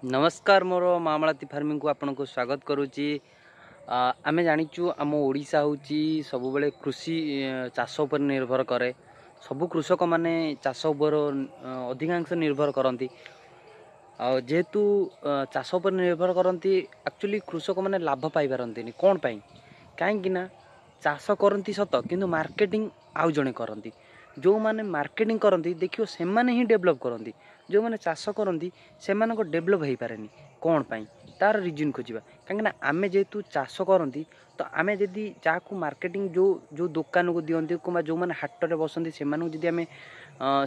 ନମସ୍କାର, ମୋର ମାମଳାତି ଫାର୍ମିଂକୁ ଆପଣଙ୍କୁ ସ୍ୱାଗତ କରୁଛି। ଆମେ ଜାଣିଛୁ, ଆମ ଓଡ଼ିଶା ହେଉଛି ସବୁବେଳେ କୃଷି ଚାଷ ଉପରେ ନିର୍ଭର କରେ। ସବୁ କୃଷକମାନେ ଚାଷ ଉପରେ ଅଧିକାଂଶ ନିର୍ଭର କରନ୍ତି। ଆଉ ଯେହେତୁ ଚାଷ ଉପରେ ନିର୍ଭର କରନ୍ତି, ଆକ୍ଚୁଆଲି କୃଷକମାନେ ଲାଭ ପାଇପାରନ୍ତିନି। କ'ଣ ପାଇଁ? କାହିଁକି ନା ଚାଷ କରନ୍ତି ସତ, କିନ୍ତୁ ମାର୍କେଟିଂ ଆଉ ଜଣେ କରନ୍ତି। ଯେଉଁମାନେ ମାର୍କେଟିଂ କରନ୍ତି, ଦେଖିବ ସେମାନେ ହିଁ ଡେଭଲପ୍ କରନ୍ତି। ଯେଉଁମାନେ ଚାଷ କରନ୍ତି, ସେମାନଙ୍କ ଡେଭଲପ୍ ହେଇପାରେନି। କ'ଣ ପାଇଁ? ତା'ର ରିଜନ୍ ଖୋଜିବା। କାହିଁକିନା ଆମେ ଯେହେତୁ ଚାଷ କରନ୍ତି, ତ ଆମେ ଯଦି ଯାହାକୁ ମାର୍କେଟିଂ ଯେଉଁ ଯେଉଁ ଦୋକାନକୁ ଦିଅନ୍ତି କିମ୍ବା ଯେଉଁମାନେ ହାଟରେ ବସନ୍ତି, ସେମାନଙ୍କୁ ଯଦି ଆମେ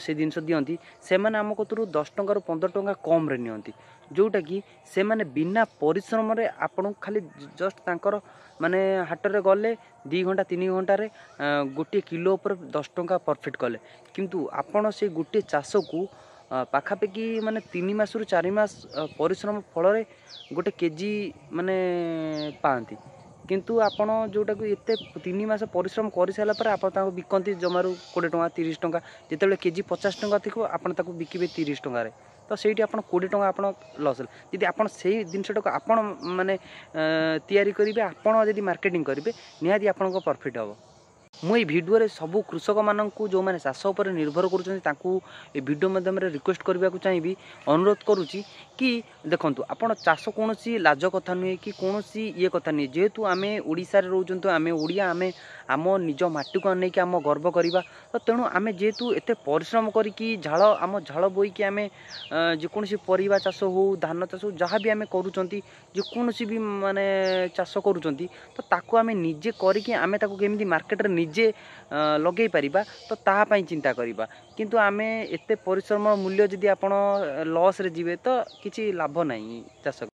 ସେ ଜିନିଷ ଦିଅନ୍ତି, ସେମାନେ ଆମ କତୁରୁ 10 ଟଙ୍କାରୁ 15 ଟଙ୍କା କମ୍ରେ ନିଅନ୍ତି, ଯେଉଁଟାକି ସେମାନେ ବିନା ପରିଶ୍ରମରେ ଆପଣଙ୍କୁ ଖାଲି ଜଷ୍ଟ ତାଙ୍କର ମାନେ ହାଟରେ ଗଲେ 2 ଘଣ୍ଟା 3 ଘଣ୍ଟାରେ ଗୋଟିଏ କିଲୋ ଉପରେ 10 ଟଙ୍କା ପ୍ରଫିଟ୍ କଲେ। କିନ୍ତୁ ଆପଣ ସେଇ ଗୋଟିଏ ଚାଷକୁ ପାଖାପାଖି ମାନେ 3 ମାସରୁ 4 ମାସ ପରିଶ୍ରମ ଫଳରେ ଗୋଟେ କେଜି ମାନେ ପାଆନ୍ତି। କିନ୍ତୁ ଆପଣ ଯେଉଁଟାକୁ ଏତେ 3 ମାସ ପରିଶ୍ରମ କରିସାରିଲା ପରେ ଆପଣ ତାକୁ ବିକନ୍ତି ଜମାରୁ 20 ଟଙ୍କା, 30 ଟଙ୍କା। ଯେତେବେଳେ କେଜି 50 ଟଙ୍କା ଥିବ, ଆପଣ ତାକୁ ବିକିବେ 30 ଟଙ୍କାରେ। ତ ସେଇଠି ଆପଣ 20 ଟଙ୍କା ଆପଣ ଲସ୍ ହେଲେ। ଯଦି ଆପଣ ସେଇ ଜିନିଷଟାକୁ ଆପଣ ମାନେ ତିଆରି କରିବେ, ଆପଣ ଯଦି ମାର୍କେଟିଂ କରିବେ, ନିହାତି ଆପଣଙ୍କ ପ୍ରଫିଟ୍ ହେବ। ମୁଁ ଏଇ ଭିଡ଼ିଓରେ ସବୁ କୃଷକମାନଙ୍କୁ, ଯେଉଁମାନେ ଚାଷ ଉପରେ ନିର୍ଭର କରୁଛନ୍ତି, ତାଙ୍କୁ ଏ ଭିଡ଼ିଓ ମାଧ୍ୟମରେ ରିକ୍ୱେଷ୍ଟ କରିବାକୁ ଚାହିଁବି, ଅନୁରୋଧ କରୁଛି କି ଦେଖନ୍ତୁ, ଆପଣ ଚାଷ କୌଣସି ଲାଜ କଥା ନୁହେଁ କି କୌଣସି ଇଏ କଥା ନୁହେଁ। ଯେହେତୁ ଆମେ ଓଡ଼ିଶାରେ ରହୁଛନ୍ତି, ଆମେ ଓଡ଼ିଆ, ଆମେ ଆମ ନିଜ ମାଟିକୁ ନେଇକି ଆମ ଗର୍ବ କରିବା। ତ ତେଣୁ ଆମେ ଯେହେତୁ ଏତେ ପରିଶ୍ରମ କରିକି ଝାଳ, ଆମ ଝାଳ ବୋହିକି ଆମେ ଯେକୌଣସି ପରିବା ଚାଷ ହଉ, ଧାନ ଚାଷ ହଉ, ଯାହା ବି ଆମେ କରୁଛନ୍ତି, ଯେକୌଣସି ବି ମାନେ ଚାଷ କରୁଛନ୍ତି, ତ ତାକୁ ଆମେ ନିଜେ କରିକି ଆମେ ତାକୁ କେମିତି ମାର୍କେଟରେ ନିଜେ ଲଗେଇ ପାରିବା, ତ ତାହା ପାଇଁ ଚିନ୍ତା କରିବା। କିନ୍ତୁ ଆମେ ଏତେ ପରିଶ୍ରମ ମୂଲ୍ୟ ଯଦି ଆପଣ ଲସ୍ରେ ଯିବେ, ତ କିଛି ଲାଭ ନାହିଁ ଚାଷ।